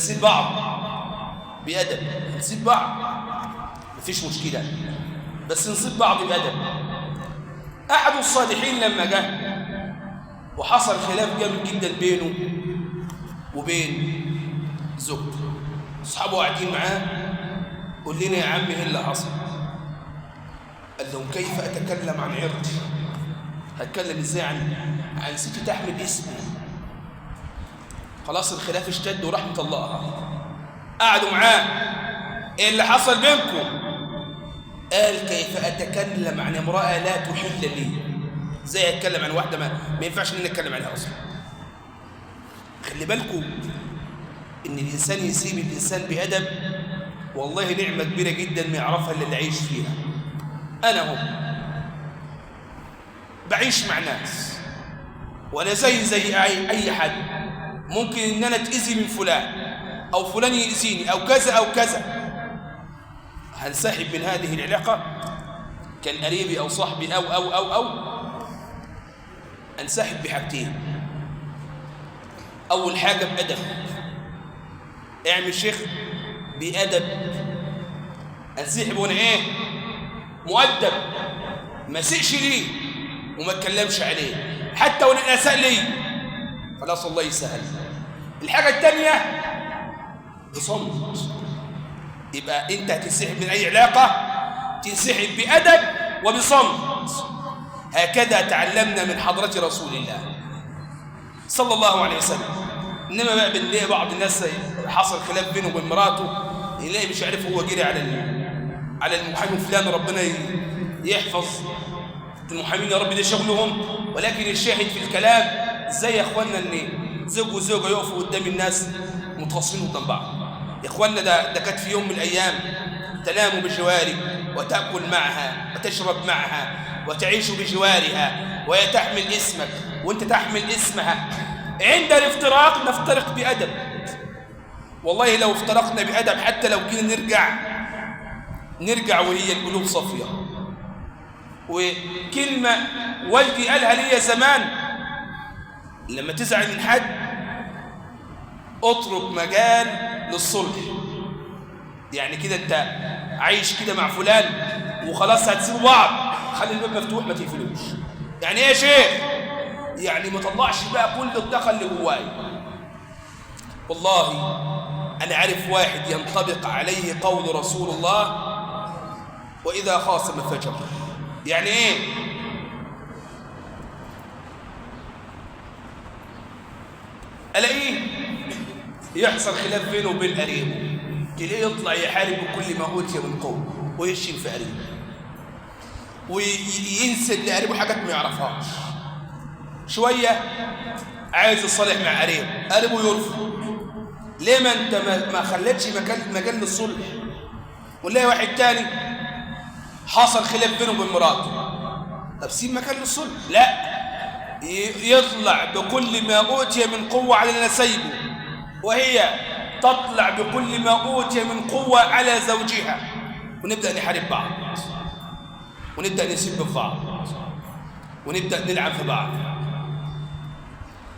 نسيب بعض بأدب، نسيب بعض مفيش مشكلة، بس نسيب بعض بأدب. أحد الصالحين لما جه وحصل خلاف جامد جدا بينه وبين زوجته، أصحابه قاعدين معاه، قول لنا يا عم ايه اللي حصل؟ قال لهم كيف أتكلم عن عرضي؟ هتكلم ازاي عن ستي تحمل اسمي؟ خلاص الخلاف اشتد وراح مطلقها. قعدوا معاه، ايه اللي حصل بينكم؟ قال كيف اتكلم عن امرأة لا تحل لي؟ ازاي اتكلم عن واحدة ما ينفعش ان اتكلم عليها اصلا. خلي بالكم ان الانسان يسيب الانسان بأدب، والله نعمة كبيرة جدا ما يعرفها الا اللي عايش فيها. انا هم بعيش مع ناس وانا زي اي حد، ممكن ان انا اتاذي من فلان او فلان يأذيني او كذا او كذا. هنسحب من هذه العلاقة، كان قريبي او صاحبي او او او او، انسحب بحاجتين. اول حاجة بأدب، اعمل شيخ بأدب، انسحب وانا ايه؟ مؤدب، ما سئش ليه وما اتكلمش عليه حتى وان اساء لي، خلاص الله يسهل. الحاجة الثانية بصمت، يبقى انت هتنسحب من اي علاقة تنسحب بأدب وبصمت. هكذا تعلمنا من حضرة رسول الله صلى الله عليه وسلم. انما بقى بنلاقي بعض الناس حصل خلاف بينه وبين مراته، يلاقي مش عارف هو جري على المحامي فلان، ربنا يحفظ المحامين يا رب، ده شغلهم. ولكن الشاهد في الكلام ازاي يا اخوانا ان زوج وزوجه يقفوا قدام الناس متخاصمين قدام بعض؟ يا اخوانا ده كانت في يوم من الايام تنام بجوارك وتاكل معها وتشرب معها وتعيش بجوارها، وهي تحمل اسمك وانت تحمل اسمها. عند الافتراق نفترق بأدب. والله لو افترقنا بأدب حتى لو جينا نرجع وهي القلوب صافية. وكلمة والدي قالها لي زمان، لما تزعل من حد اترك مجال للصلح. يعني كده انت عايش كده مع فلان وخلاص هتسيبوا بعض، خلي الباب مفتوح ما تقفلوش. يعني ايه يا شيخ؟ يعني ما طلعش بقى كل الطاقة اللي جواي. والله انا عارف واحد ينطبق عليه قول رسول الله واذا خاصم فجر. يعني ايه؟ الاقيه يحصل خلاف بينه وبين قريبه، تلاقيه يطلع يحارب بكل ما اوتي من قوة ويشتم في قريبه وينسب لقريبه حاجات ما يعرفهاش. شوية عايز يصالح مع قريبه، قريبه يرفض. ليه ما انت ما خليتش مجال للصلح؟ ونلاقي واحد تاني حصل خلاف بينه وبين مراته، طب سيب مكان للصلح. لا، يطلع بكل ما اوتي من قوة على نسيبه، وهي تطلع بكل ما اوتي من قوة على زوجها، ونبدا نحارب بعض ونبدا نسب في بعض ونبدا نلعب في بعض.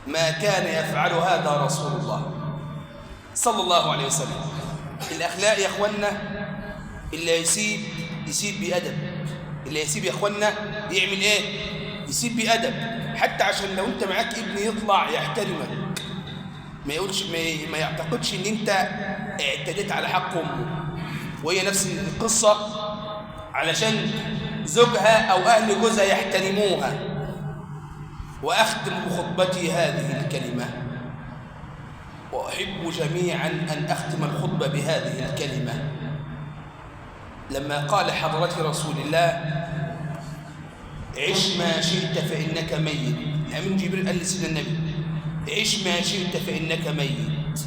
ما كان يفعل هذا رسول الله صلى الله عليه وسلم. الاخلاق يا اخوانا، اللي يسيب يسيب بأدب، اللي يسيب يا اخوانا يعمل ايه؟ يسيب بأدب، حتى عشان لو انت معاك ابن يطلع يحترمك، ما يقولش ما يعتقدش ان انت اعتديت على حق امه. وهي نفس القصة، علشان زوجها او اهل جوزها يحترموها. واختم بخطبتي هذه الكلمة، واحب جميعا ان اختم الخطبة بهذه الكلمة. لما قال حضرة رسول الله عش ما شئت فإنك ميت، الأمين جبريل قال لسيدنا النبي عش ما شئت فإنك ميت.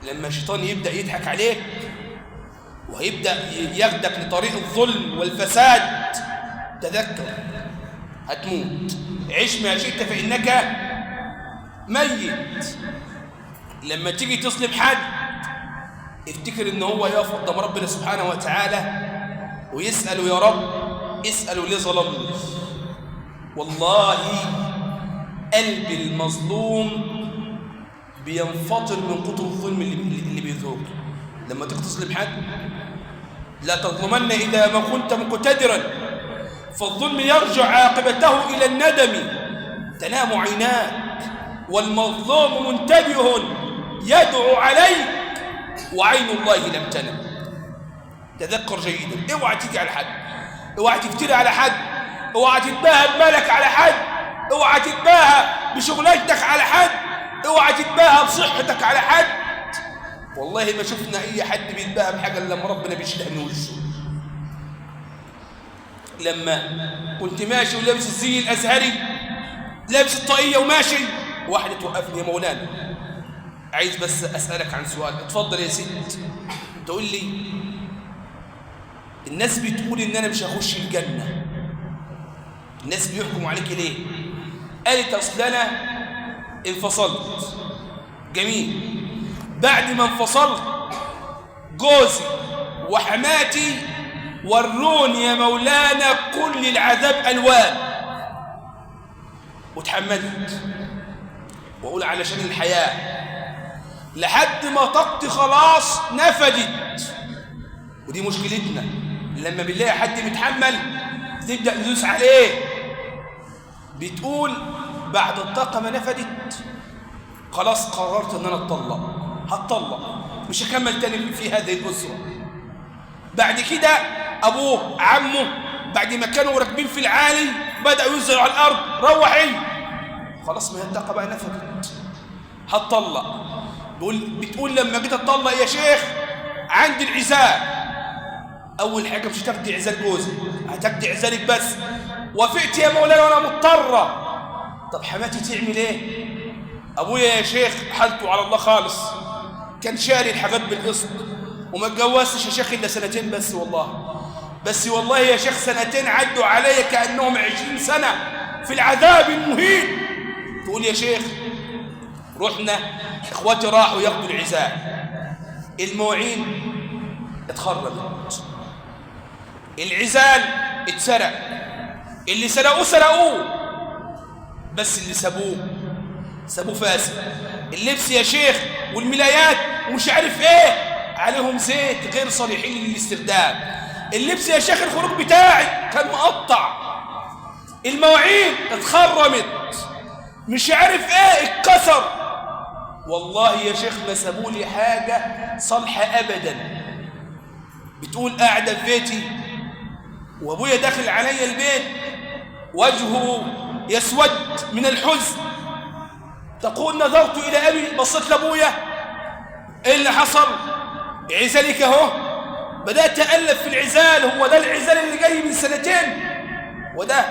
لما الشيطان يبدأ يضحك عليك وهيبدأ ياخدك لطريق الظلم والفساد، تذكر هتموت. عش ما شئت فإنك ميت. لما تيجي تظلم حد افتكر ان هو يقف قدام ربنا سبحانه وتعالى ويسأله يا رب اسأله ليه ظلمني. والله قلب المظلوم بينفطر من كتر الظلم اللي بيذوقه. لما تيجي تظلم حد، لا تظلمن إذا ما كنت مقتدرا، فالظلم يرجع عاقبته إلى الندم. تنام عيناك والمظلوم منتبه يدعو عليك وعين الله لم تنم. تذكر جيدا، اوعى تيجي على حد، اوعى تفتري على حد، اوعى تتباهى بمالك على حد، اوعى تتباهى بشغلانتك على حد، اوعى تتباهى بصحتك على حد. والله ما شفنا اي حد بيتباهى بحاجه الا لما ربنا بيشيلها من وشه. لما كنت ماشي ولابس الزي الازهري، لابس الطاقيه وماشي، واحده توقفني: يا مولانا عايز بس اسالك عن سؤال. اتفضل يا ست. تقول لي الناس بتقول ان انا مش هخش الجنه، الناس بيحكموا عليك ليه؟ قالت اصل انا انفصلت. جميل. بعد ما انفصلت جوزي وحماتي وروني يا مولانا كل العذاب الوان، وتحملت واقول علشان الحياه، لحد ما طاقتي خلاص نفدت. ودي مشكلتنا، لما بنلاقي حد متحمل تبدا ندوس عليه. بتقول بعد الطاقه ما نفدت خلاص قررت ان انا اتطلق، هتطلق، مش هكمل تاني في هذه الاسره. بعد كده ابوه عمه بعد ما كانوا راكبين في العالي بداوا ينزلوا على الارض، روحي خلاص، ما هي الطاقه بقى نفدت، هتطلق. بتقول لما جيت اتطلق يا شيخ عندي العزال، اول حاجه مش هتاخدي عزال جوزك، هتاخدي عزالك بس. وافقت يا مولانا وانا مضطره. طب حماتي تعمل ايه؟ ابويا يا شيخ حالته على الله خالص، كان شاري الحاجات بالقسط، وما اتجوزتش يا شيخ الا سنتين بس والله، بس والله يا شيخ سنتين عدوا عليا كانهم 20 سنه في العذاب المهين. تقول يا شيخ رحنا اخواتي راحوا ياخدوا العزال، المواعين اتخربت، العزال اتسرق، اللي سرقوه سرقوه، بس اللي سابوه سابوه فاسد. اللبس يا شيخ والملايات ومش عارف ايه عليهم زيت غير صالحين للاستخدام. اللبس يا شيخ الخروج بتاعي كان مقطع، المواعين اتخرمت، مش عارف ايه اتكسر. والله يا شيخ ما سابولي حاجة صالحة أبدا. بتقول قاعدة في بيتي وابويا داخل علي البيت وجهه يسود من الحزن. تقول نظرت إلى أبي، بصيت لأبويا، إيه اللي حصل؟ عزالك أهو. بدأت أألف في العزال، هو ده العزال اللي جاي من سنتين، وده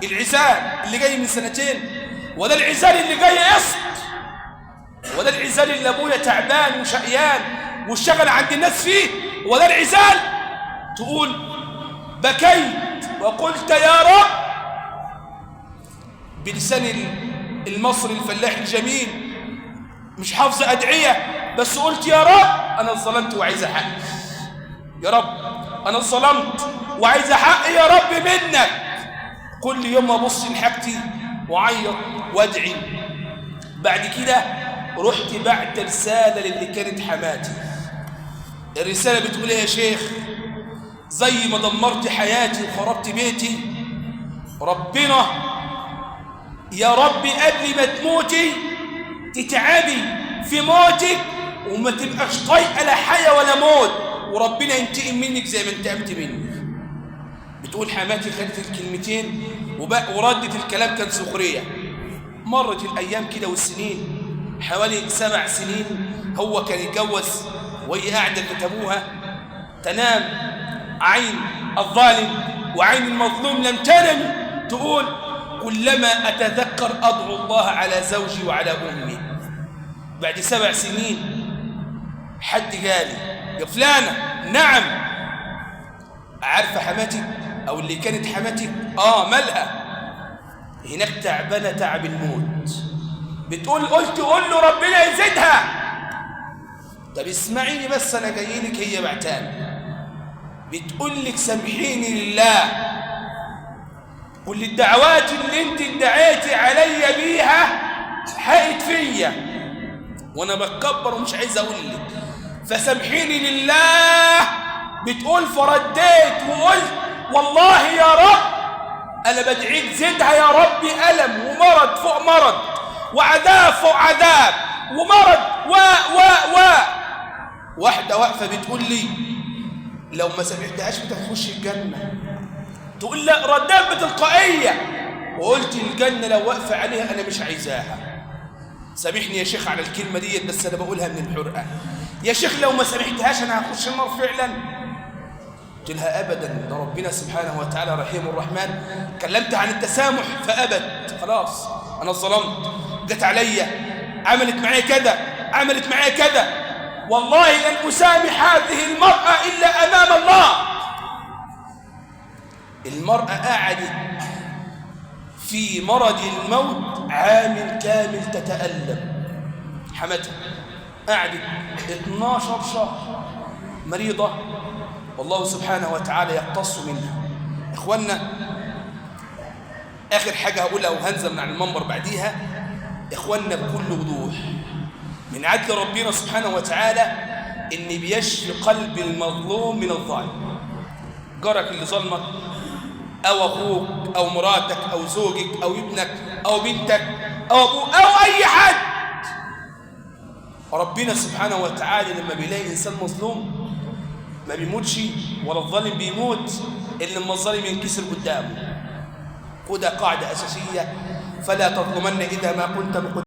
العزال اللي جاي من سنتين، وده العزال اللي جاي قسط، وده العزال اللي أبويا تعبان وشقيان والشغل عند الناس فيه، وده العزال. تقول بكيت وقلت يا رب، بلسان المصري الفلاح الجميل، مش حافظ أدعية، بس قلت يا رب أنا اتظلمت وعايزة حقي، يا رب أنا اتظلمت وعايزة حقي يا رب منك. كل يوم أبص لحاجتي وأعيط وأدعي. بعد كده رحت بعت رسالة للي كانت حماتي. الرسالة بتقول إيه يا شيخ؟ زي ما دمرت حياتي وخربت بيتي، ربنا يا رب قبل ما تموتي تتعبي في موتك وما تبقاش طايقه لا حياه ولا موت، وربنا ينتقم منك زي ما انتقمت مني. بتقول حماتي خدت الكلمتين وردت الكلام كان سخريه. مرت الايام كده والسنين، حوالي 7 سنين هو كان يتجوز وهي قاعده في ابوها، تنام عين الظالم وعين المظلوم لم تنم. تقول كلما أتذكر أدعو الله على زوجي وعلى أمي. بعد 7 سنين حد قالي يا فلانة، نعم، عارفة حماتك أو اللي كانت حماتك؟ مالها؟ هناك تعبانة تعب الموت. بتقول قلت قول له ربنا يزيدها. طب اسمعيني بس أنا جاي لك، هي بعتاني بتقول لك سامحيني لله، كل الدعوات اللي انت ادعيتي عليا بيها حقت فيا، وانا بتكبر ومش عايز اقول لك، فسامحيني لله. بتقول فرديت وقلت والله يا رب انا بدعيك زدها يا ربي الم ومرض فوق مرض وعذاب فوق عذاب ومرض و و و واحدة واقفة بتقول لي لو ما سامحتهاش بتخش الجنة. تقول لا، ردات بتلقائيه، وقلت الجنة لو واقفة عليها انا مش عايزاها. سامحني يا شيخ على الكلمة ديت، بس انا بقولها من الحرقة. يا شيخ لو ما سامحتهاش انا هخش النار فعلا. قلت لها ابدا، ده ربنا سبحانه وتعالى رحيم الرحمن. كلمت عن التسامح فابت، خلاص انا اتظلمت، جت عليا، عملت معايا كذا، عملت معايا كذا، والله لن اسامح هذه المراة الا امام الله. المراة قعدت في مرض الموت عام كامل تتألم. حمتها قعدت 12 شهر مريضة، والله سبحانه وتعالى يقتص منها. إخواننا، آخر حاجة هقولها وهنزل من على المنبر بعديها، إخواننا بكل وضوح، من عدل ربنا سبحانه وتعالى إن بيشفي قلب المظلوم من الظالم. جارك اللي ظلمك، أو أخوك، أو مراتك، أو زوجك، أو ابنك، أو بنتك، أو أبوك، أو أي حد، ربنا سبحانه وتعالى لما بيلاقي إنسان مظلوم ما بيموتش، ولا الظالم بيموت إلا لما الظالم ينكسر قدامه. وده قاعدة أساسية، فلا تظلمن إذا ما كنت مقتدرا.